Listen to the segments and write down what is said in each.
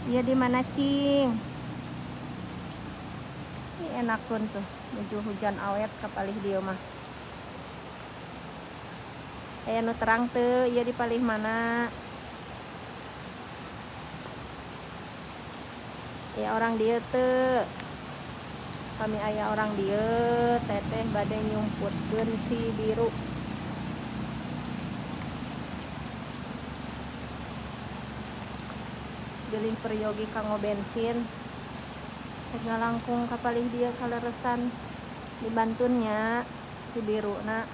Iya di mana cing? Ini enakun tuh, nuju hujan awet kapalih dieu mah. Aya nu terang teu, ieu di palih mana? Ya orang dieu teu. Kami aya orang dieu, teteh bade nyumputkeun si biru. Bilih peryogi kanggo bensin. Rek ngalangkung ka palih dieu kaleresan dibantunnya si biruna.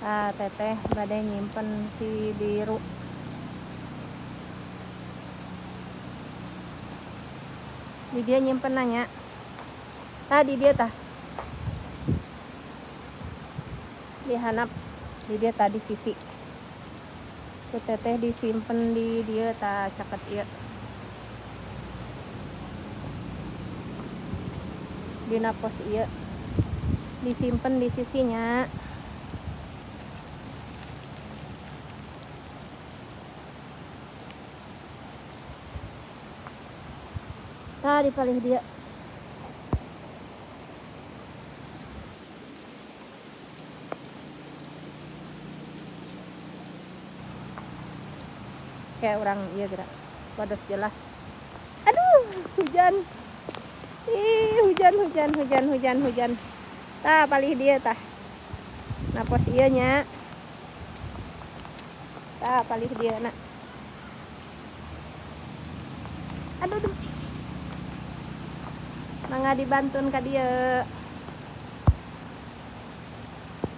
Tah teteh bade nyimpen si biru. Di dia nyimpen nanya. Tah di dia tah. Dihanap di dia tadi sisi. Ku teteh disimpen di dia tah caket ieu. Dina pos ieu. Disimpen di sisinya. Tah di palih dia. Kayak orang iya gerak supados jelas. Aduh, hujan. Ih, hujan hujan hujan hujan hujan. Tah palih dia tah. Nah pos ieu nya. Tah palih dia nak. Aduh, aduh. Mangga dibantun ka dieu.